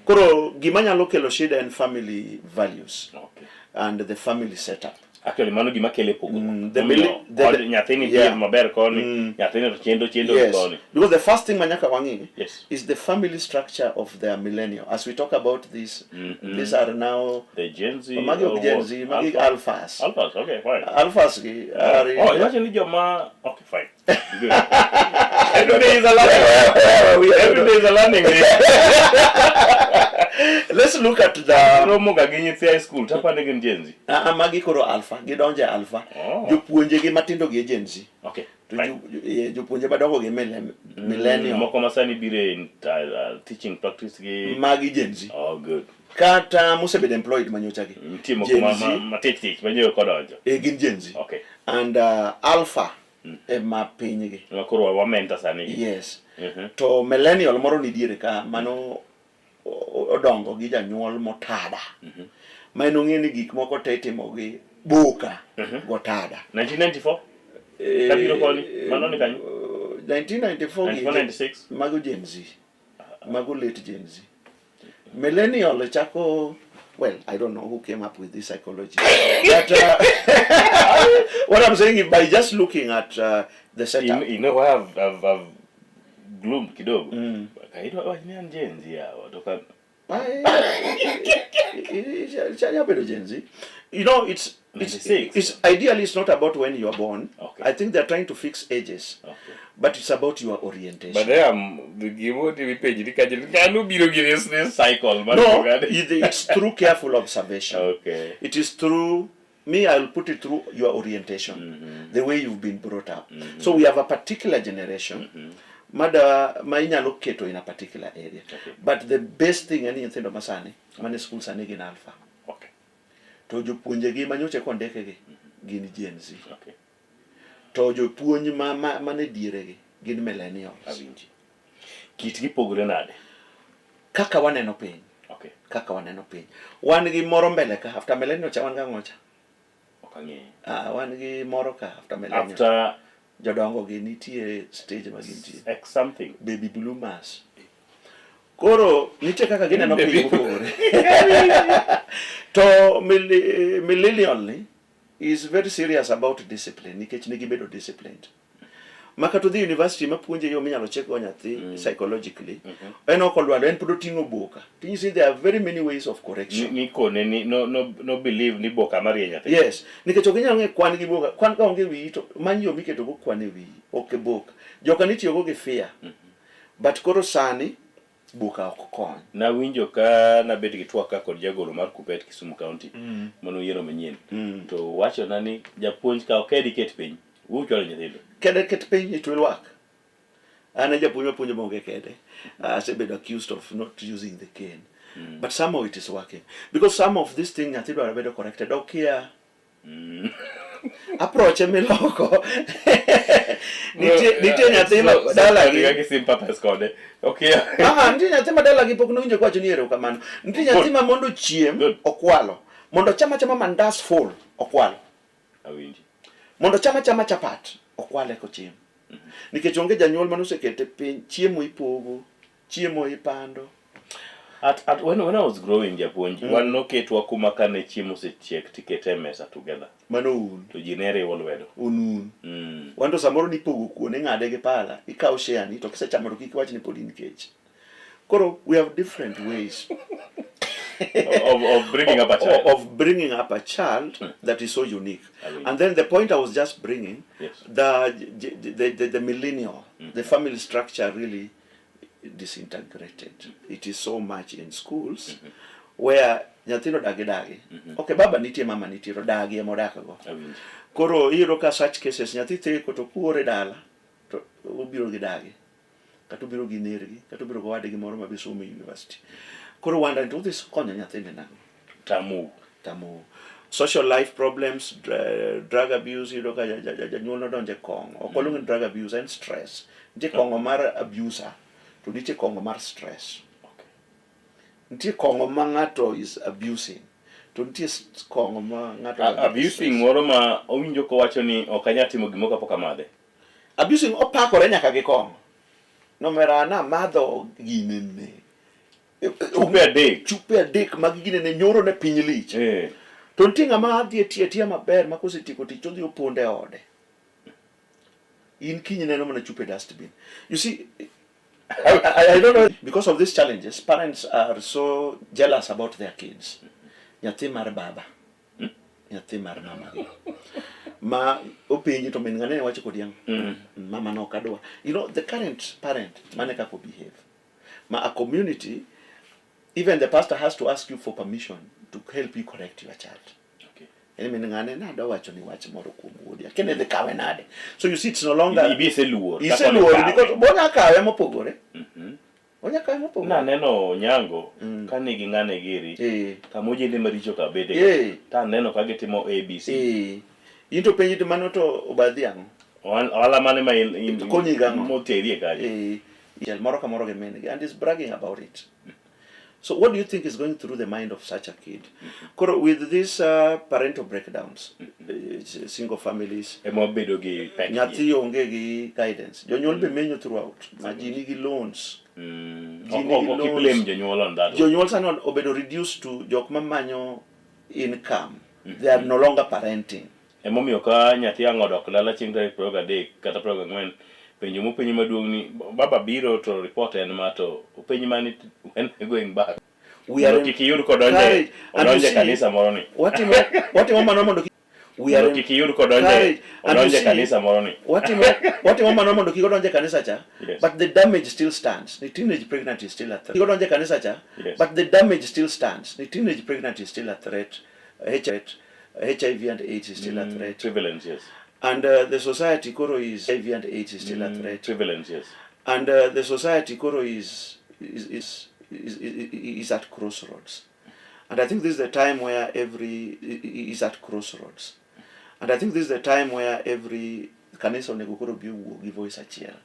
Koro gima nyalo kelo shida en family values Okay. and the family setup. Actually, mano gima kele pogruok. The Omiyo, kod nyathini yeah. behave maber koni, nyathini to chendo chendo Yes, koni. because the first thing manyaka wang'i Yes. is the family structure of their millennial. As we talk about this, these are now The Gen Z. magi or ok Gen what? Z, magi Alpha. alphas. Alphas, okay, fine. Alphas gi are Oh, iwacho ni joma okay, fine. Good. Every day is a learning. Every day is a learning day. Let's look at the Romo ga gi nyithi high school, tapani gin Gen Z. Ah, magi koro alpha, gidonje alpha. Oh. Jopuonje gi matindo gi e Gen Z. Okay. To Fine. jopuonje madongo gi millennial. Moko ma sani biro e teaching practice gi Magi Gen Z. Oh, good. Kata mosebedo employed manyocha gi. Nitie moko ma Gen Z, ma tich tich manyo kodonjo. eh, gin Gen Z. Okay. And alpha ema pinygi. Ma koro wa mentor sani. Yes. To millennial moro ni diere ka mano odongo gi janyuol motada. Ma en ong'e ni gik moko te itimo gi boka gotada. 1994? Kabiro koni? Mano ni kanyo? 1994 gi 1996? Mago Gen Z. Mago late Gen Z. Millennial chako, well, I don't know who came up with this psychology. But what I'm saying is by just looking at the setup. You know why I've gloomed kidogo? Kaitwa wa ni an Gen Z hawa toka Chanya bedo Gen Z. You know, 96. it's ideally it's not about when you are born. Okay. I think they're trying to fix ages. Okay. But it's about your orientation. But there I'm the gimo ti penji ni kaje kanu biro gi this cycle mar No, oganda. it's through careful observation. Okay. It is through me, I'll put it through your orientation, the way you've been brought up. So we have a particular generation, mada ma inyalo keto in a particular area. Okay. But the best thing en ni nyithindo masani, mane school sani gin alpha. Okay. To jopuonjegi manyocha kondikgi gin Gen Z. Okay. To jopuonj mane dieregi gin millennials. Awinji. Kitgi pogore nade? Kaka waneno piny. Okay. Kaka waneno piny. Wan gi moro mbele ka, after millennial cha wan gang'o cha? Ok ang'eyo. Wan gi moro ka after millennial. After jodongo gi nitie stage ma gintie. X something. Baby bloomers. Koro nitie kaka gineno piny mopogore. To millennial ni is very serious about discipline nikech ne gibedo disciplined. Ma kata odhi university ma puonje yo minyalo chek go nyathi mm. psychologically mm -hmm. en ok olwando en pod oting'o boka tinyisi there are very many ways of correction ni kone ni no no no believe ni boka mar nyathi yes nikech ok inyal ng'e kwan gi boka kwan ka onge wiyi to many yo miketo go kwan e wiyi ok e boka joka nitiyo go gi fear mm -hmm. but koro sani boka ok kony. Nawinjo ka nabet gi twak ka kod jagoro mar Kuppet Kisumu County mm. mano yiero manyien mm. to wachona ni japuonj ka ok ket piny uchwalo nyithindo kede ket piny it will work an e japuonj mapuonjo maonge kede asebedo accused of not using the cane mm. but somehow it is working because some of this thing nyathi dwaro bedo corrected okia Mm. Approach miloko. Nitie nitie nyathi ma dala gi sympathize kode. Okay. Ah, nitie nyathi ma dala gi pok nowinjo kwacho ni erokamano. Nitie nyathi ma mondo chiem okwalo. Mondo chama chama mandas full okwalo. Awinji. Mondo chama chama chapat okwale kochiem. Mm -hmm. Nikech onge janyuol mane osekete piny chiemo ipogo, chiemo ipando. At, at when, when I was growing japuonj mm. wan noketwa kuma kane chiemo osechiek tikete e mesa together. Mano un. To ji ne riwo lwedo. Un un. Mm. Wan to samoro nipogo kuon ing'ade gi pala, ikawo share ni to kisechamo to kik iwach ni pod in kech. Koro we have different ways of, of bringing up a child. Of, bringing up a child mm. that is so unique. I mean, and then the point I was just bringing, yes. the, the, the, the millennial, mm. the family structure really disintegrated. It is so much in schools mm -hmm. where nyathino dagi dagi. Mm -hmm. Okay, baba nitie, mama nitie, to dagi ema odak go. Koro iyudo ka such cases nyathi theko to kuore dala to obiro gi dagi kata obiro gi nergi kata obiro gi owadgi moro ma be somo e university. Koro wanda to udhi konyo nyathini nang'o? Tamou. Tamou. Social life problems, drug abuse, iyudo ka janyuol nodonjo e kong'o. Ok waluong ni drug abuse, en stress. Nitie kong'o mar abuser, to nitie kong'o mar stress. Okay. Nitie kong'o ma ng'ato is abusing, to nitie kong'o ma ng'ato abusing moro ma owinjo kowacho ni ok anyal timo gimoro kapok amadhe. Abusing opakore nyaka gi kong'o. Nomera namadho ginene. Chupe adek. Chupe adek mag ginene nyoro ne piny lich. Eh. To nitie ng'ama dhi e tiyo atiya maber ma kosetieko tich to odhi opondo e ode. In kiny neno mana chupe dustbin. You see, I, I, I don't know, because of these challenges, parents are so jealous about their kids. Nyathi mar baba. Hmm? Nyathi mar mama. Ma openji to min ng'ane ne wacho kodi ang'o? Mm. Mama no ok adwa. You know, the current parent, mane kaka behave. Ma a community, even the pastor has to ask you for permission to help you correct your child. Okay. En min ng'ane nade owacho ni wach moro kuom wuodi. Akia ni idhi kawe nade. So you see it's no longer Ibi iseluor. Iseluor because bonya kawe mopogore. Mhm. Onya kawe mopogore. Naneno Onyango mm. ka nigi ng'ane giri. Eh. Kama ojende maricho ka bede. Eh. Ta aneno ka gitimo ABC. Eh. In to penji to mano to obadhi ang'o? Ohala mane ma in, in Konyi gang'o? Moteri e kanyo. Eh, jal moro ka moro gi min gi and is bragging about it. So what do you think is going through the mind of such a kid? Koro with these parental breakdowns, single families, Ema wabedo gi pek. nyathi onge gi guidance. Jonyuol be menyo throughout. Ma ji nigi loans. Ji Ok nigi ok loans. blame jonyuol on that. one. Jonyuol sani obedo reduced to jok mamanyo income. They are no longer parenting. Emomiyo ka nyathi ang' odok dala chieng' tarik 23 kata 24, penjo mopenji maduong' ni baba biro to report en ma to openji ma ni when are you going back? We are Mondo kik iyud kodonje odonje kanisa moro ni. Watimo watimo mano mondo we are kik iyud kodonje odonje kanisa moro ni. Watimo watimo mano mondo kik odonje kanisa cha. Yes. But the damage still stands. The teenage pregnancy is still a threat. Kik odonje kanisa cha. Yes. But the damage still stands. The teenage pregnancy is still a threat. HIV and AIDS is still a threat. Prevalence, yes. And the society koro is HIV and AIDS is still a threat. Prevalence, yes. And the society koro is is, is, is, is, is at crossroads. And I think this is the time where every is at crossroads. And I think this is the time where every kanisa onego koro bi owuo gi voice achiel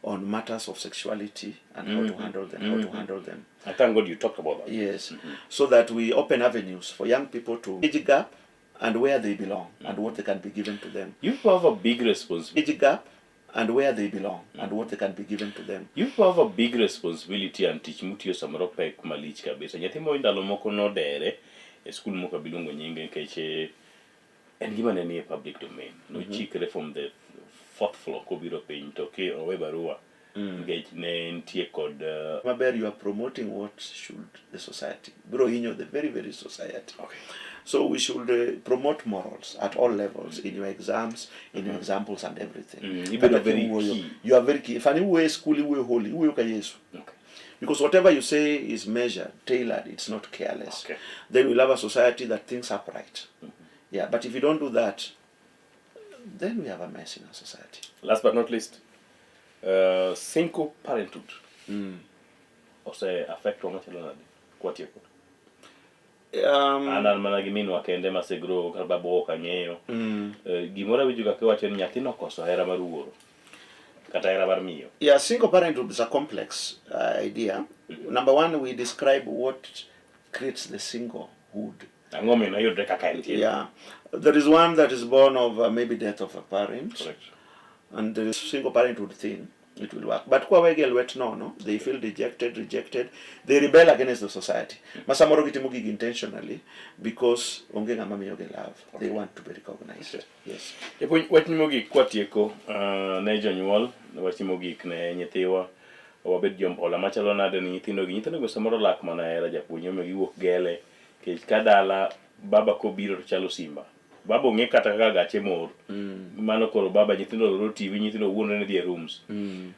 on matters of sexuality and how to handle them, how to handle them. I thank God you talked about that. Yes, so that we open avenues for young people to age gap and where they belong and what they can be given to them. You have a big responsibility. Age gap and where they belong and what they can be given to them. You have a big responsibility and tich mutiyo samoro pek malich kabisa. Nyathi moro ndalo moko nodere e skul moko abiluongo nyinge nikech eh, en gima ne nie public domain. Nochikre from the fourth floor kobiro piny to ki owe barua nikech ne nitie kod Maber, you are promoting what should the society biro hinyo the very very society. So we should promote morals at all levels, in your exams, in your examples and everything. Ibedo Kata very kiwuoyo, key. You are very key. Fani wuoyo e school, iwuoyo holy, iwuoyo ka Yesu. Because whatever you say is measured, tailored, it's not careless. Then we'll have a society that thinks upright. Yeah, but if you don't do that, then we have a mess in our society. Last but not least, single parenthood ose affect wa machalo nade kwatieko? An mana gi minwa kende masegrow kata baba ok ang'eyo. Gimoro awinjo ga kiwacho ni nyathino okoso hera mar wuoro kata hera mar miyo. Yeah, single parenthood is a complex idea. Number one, we describe what creates the singlehood. Ang'o miyo noyudre kaka entie? Yeah. There is one that is born of maybe death of a parent. Correct. And the single parenthood thing, it will work. But kwa wege lwet nono, they feel dejected, rejected. They rebel against the society. Ma samoro gitimo gigi intentionally because onge ng'ama miyogi love. They want to be recognized. Yes. Japuonj, wachni mogik kwatieko ne jonyuol, wachni mogik ne nyithiwa, wabed jombola machalo nade ni nyithindo gi nyithindo go samoro lak mana hera japuonj omiyo giwuok gele nikech ka dala baba kobiro to chalo simba baba ong'e kata kaka gache mor mano koro baba nyithindo loro TV nyithindo wuondre ni dhi e rooms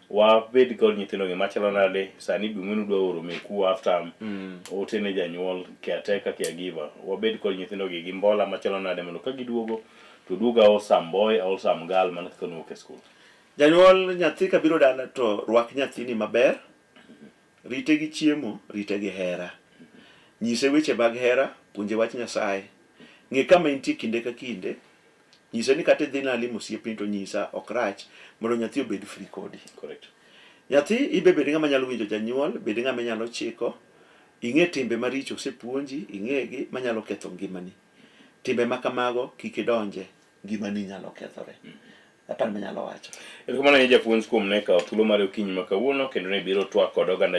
wabed kod nyithindo gi machalo nade sani dwe mane udwa oro meku half term ote ne janyuol caretaker caregiver wabed kod nyithindo gi gi mbola machalo nade mondo ka giduogo to duogo awesome boy awesome girl mana kaka nowuok e school. Janyuol nyathi kabiro dala to rwak nyathini maber, rite gi chiemo, rite gi hera. Nyise weche mag hera, puonje wach Nyasaye. Ng'e kama intie kinde ka kinde, nyise ni kata idhi nalimo osiepni to nyisa ok rach mondo nyathi obed free kodi. Correct. Nyathi ibe bed ng'ama nyalo winjo janyuol, bed ng'ama inyalo chiko, ing'e timbe maricho osepuonji, ing'egi manyalo ketho ngimani. Timbe ma kamago kik idonje, ngimani nyalo kethore. Aparo manyalo wacho. Erokamano ne japuonj kuom ne kawo thuolo mare okinyi ma kawuono kendo ne biro twak kod oganda.